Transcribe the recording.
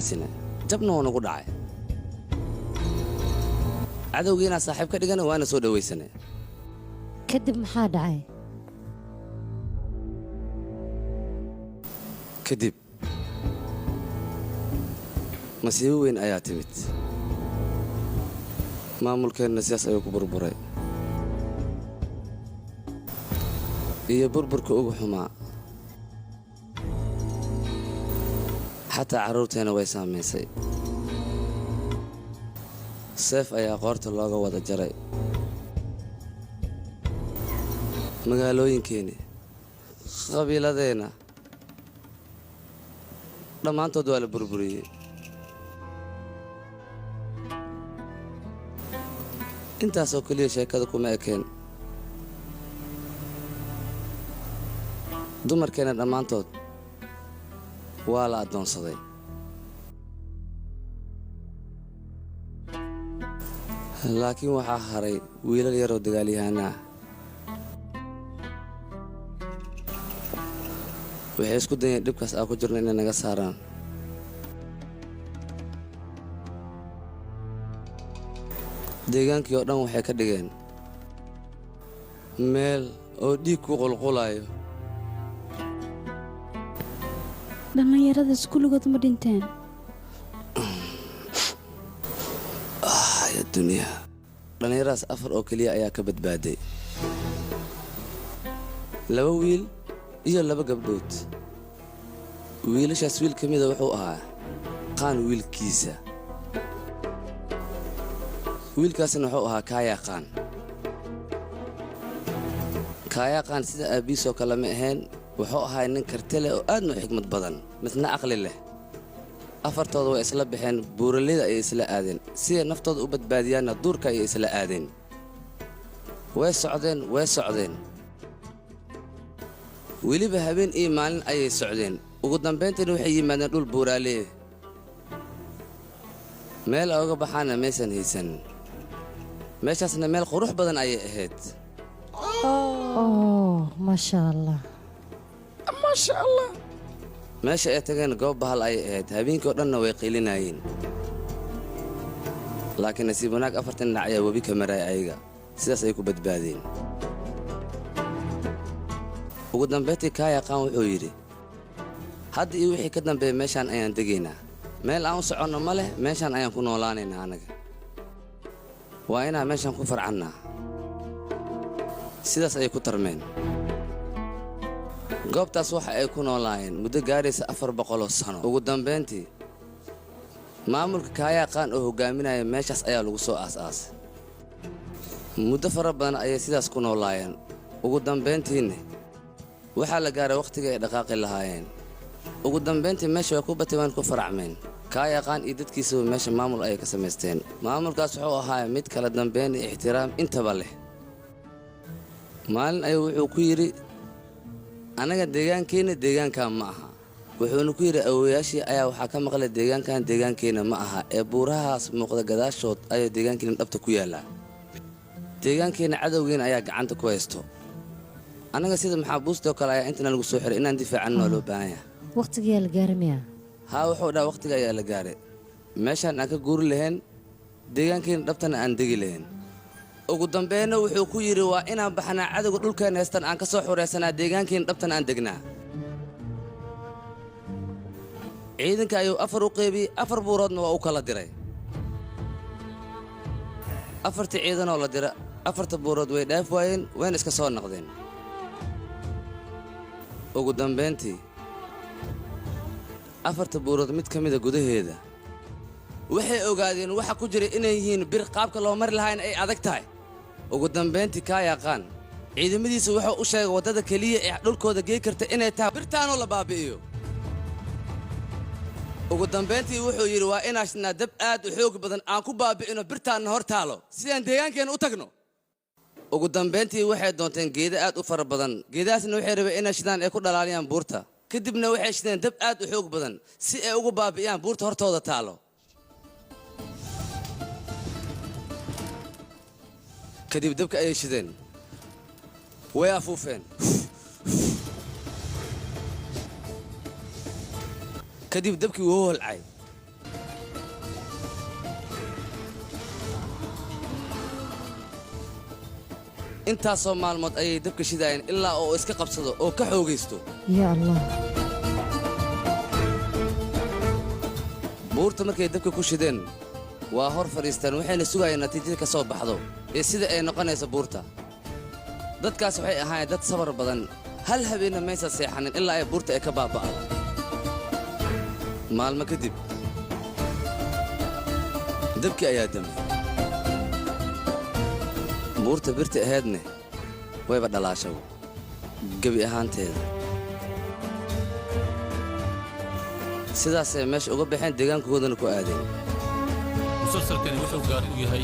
caasinay, jabna waa nagu dhacay. Cadowgiinaa saaxiib ka dhigana, waana soo dhowaysanay. Kadib maxaa dhacay? Kadib masiibo weyn ayaa timid. Maamulkeenna sidaas ayuu ku burburay, iyo burburka ugu xumaa xataa carruurteenna way saamaysay. Seef ayaa qoorta looga wada jaray. Magaalooyinkeenni, qabiiladeenna dhammaantood waa la burburiyey. Intaasoo keliya sheekada kuma ekeen. Dumarkeenna dhammaantood waa la addoonsaday. Laakiin waxaa haray wiilal yaroo dagaalyahanno ah. Waxay isku dayeen dhibkaas aan ku jirno inay naga saaraan. Deegaankii oo dhan waxay ka dhigeen meel oo dhiig ku qulqulayo. Dhallinyaradaas kulligood ma dhinteen? Ya dunya, dhallinyaradaas afar oo keliya ayaa ka badbaaday, laba wiil iyo laba gabdhood. Wiilashaas wiil ka mida wuxuu ahaa Qaan wiilkiisa. Wiilkaasna wuxuu ahaa Kaayaa Qaan. Kaayaa Qaan sida aabbihiisoo kale ma ahayn. Wuxuu ahaa nin karti leh oo aadna u xigmad badan, midna caqli leh. Afartooda way isla baxeen, buuraleyda ayay isla aadeen. Si ay naftooda u badbaadiyaanna duurka ayay isla aadeen. Way socdeen, way socdeen, weliba habeen iyo maalin ayay socdeen. Ugu dambayntiina waxay yimaadeen dhul buuraalee. Meel ay uga baxaanna maysan haysan. Meeshaasna meel qurux badan ayay ahayd. Oh, maasha Allah. Maasha Allah. Meesha ay tageen goob bahal ayay ahayd. Habeenkii oo dhanna way qaylinayeen, laakiin nasiib wanaag afartan dhinac ayaa webi ka maraya ayaga. Sidaas ayay ku badbaadeen. Ugu dambayntii Kaaya Qaan wuxuu yidhi, "Hadda iyo wixii ka dambeeya meeshaan ayaan degaynaa. Meel aan u soconno ma leh. Meeshaan ayaan ku noolaanaynaa. Annaga waa inaan meeshaan ku farcannaa." Sidaas ayay ku tarmeen. Goobtaas waxa ay ku noolaayeen muddo gaaraysa 400 sano. Ugu dambayntii maamulka Kaayaa Qaan oo hoggaaminaya meeshaas ayaa lagu soo aas-aasay. Muddo fara badan ayay sidaas ku noolaayeen. Ugu dambayntiinna waxaa la gaaray wakhtigii ay dhaqaaqi lahaayeen. Ugu dambayntii meesha way ku batay, waan ku faracmeen. Kaayaa Qaan iyo dadkiisaba meesha maamul ayay ka samaysteen. Maamulkaas wuxuu ahaa mid kala dambayn iyo ixtiraam intaba leh. Maalin ayuu wuxuu ku yidhi, "Annaga deegaankeenna deegaankan ma aha." Wuxuuna ku yidhi, "Awowayaashii ayaa waxaa ka maqlay deegaankan deegaankeenna ma aha, ee buurahaas muuqda gadaashood ayaa deegaankeenna dhabta ku yaallaa. Deegaankeenna cadowgeena ayaa gacanta ku haysto. Annaga sida maxaabuustoo kale ayaa intana lagu soo xiray. Inaan difaacanno waa loo baahan yahay." Waqtigiyaa la gaaray miya? Haa, wuxuu dhaha, "Waqtiga ayaa la gaaray meeshaan aan ka guuri lahayn, deegaankeenna dhabtana aan degi lahayn." Ugu dambeynna wuxuu ku yidhi, "Waa inaan baxnaa, cadowga dhulkeenna haystan aan ka soo xuraysanaa, deegaankeena dhabtana aan degnaa." Ciidanka ayuu afar u qeybiyey, afar buuroodna waa u kala diray. Afartii ciidanoo la dira afarta buurood way dhaaf waayeen, wayna iska soo noqdeen. Ugu dambayntii afarta buurood mid ka mida gudaheeda waxay ogaadeen waxa ku jira inay yihiin bir, qaabka loo mari lahayn ay adag tahay. Ugu dambayntii kaa yaqaan ciidamadiisa wuxuu u sheegay waddada keliya ee dhulkooda gey karta inay tahay birtaanoo la baabi'iyo. Ugu dambayntii wuxuu yidhi, "Waa inaan shidnaa dab aad u xoog badan, aan ku baabi'ino birtaanna hor taalo, sidaan deegaankeenna u tagno." Ugu dambayntii waxay doonteen geedo aad u fara badan. Geedahaasna waxay rabeen inay shidaan ay ku dhalaaliyaan buurta. Kadibna waxay shideen dab aad u xoog badan si ay ugu baabi'iyaan buurta hortooda taalo. Kadib dabka ayay shideen, way afuufeen. Kadib dabkii wuu holcay. Intaasoo maalmood ayay dabka shidaayeen ilaa oo iska qabsado oo ka xoogaysto. Ya Allah. Buurta markay dabka ku shideen waa hor fadhiistaan, waxayna sugayeen natiijada ka soo baxdo ee sida ay noqonayso buurta. Dadkaas waxay ahaayeen dad sabar badan, hal habeenna maysan seexanin ilaa ay buurta ay ka baaba'do. Maalmo kadib dabkii ayaa damay, buurta birta ahaydne wayba dhalaashaw gebi ahaanteeda. Sidaasay meesha uga baxeen, deegaankoodana ku aadeen. Musalsalkani wuxuu gaar u yahay